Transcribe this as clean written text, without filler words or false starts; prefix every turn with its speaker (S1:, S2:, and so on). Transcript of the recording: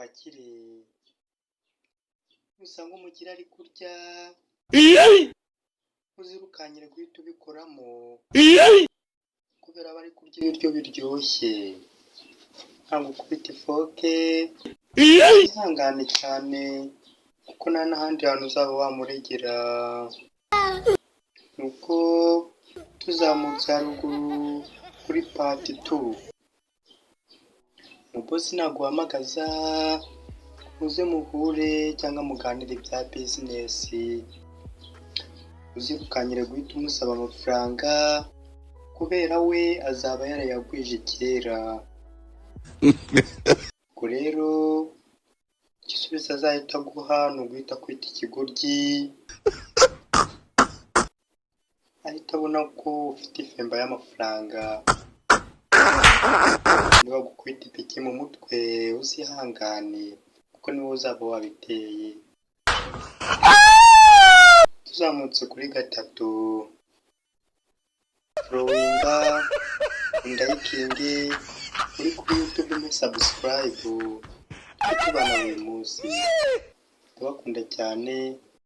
S1: bakire. Nusanga umukire ari kurya, uzirukanyire guhita ubikoramo, kubera aba ari kurya ibiryo biryoshye. Ntabwo ukubita ifoke, wihangane cyane kuko nta n'ahandi hantu uzaba wamuregera. Nuko tuzamutse haruguru kuri part 2, umubosi naguhamagaza muze muhure cyangwa muganire ibya business, uzirukanyire guhita umusaba amafaranga, kubera we azaba yarayagwije kera. Ubwo rero igisubizo azahita aguha ni uguhita akwita ikigoryi, ahita abona ko ufite ifemba y'amafaranga. Niba gukubita ipiki mu mutwe, uzihangane kuko niwe uzaba wabiteye. Tuzamutse kuri gatatu, followinga, undalikinge uri kuri YouTube, muri subscribe, tujye tubana buri munsi. Ndabakunda cyane.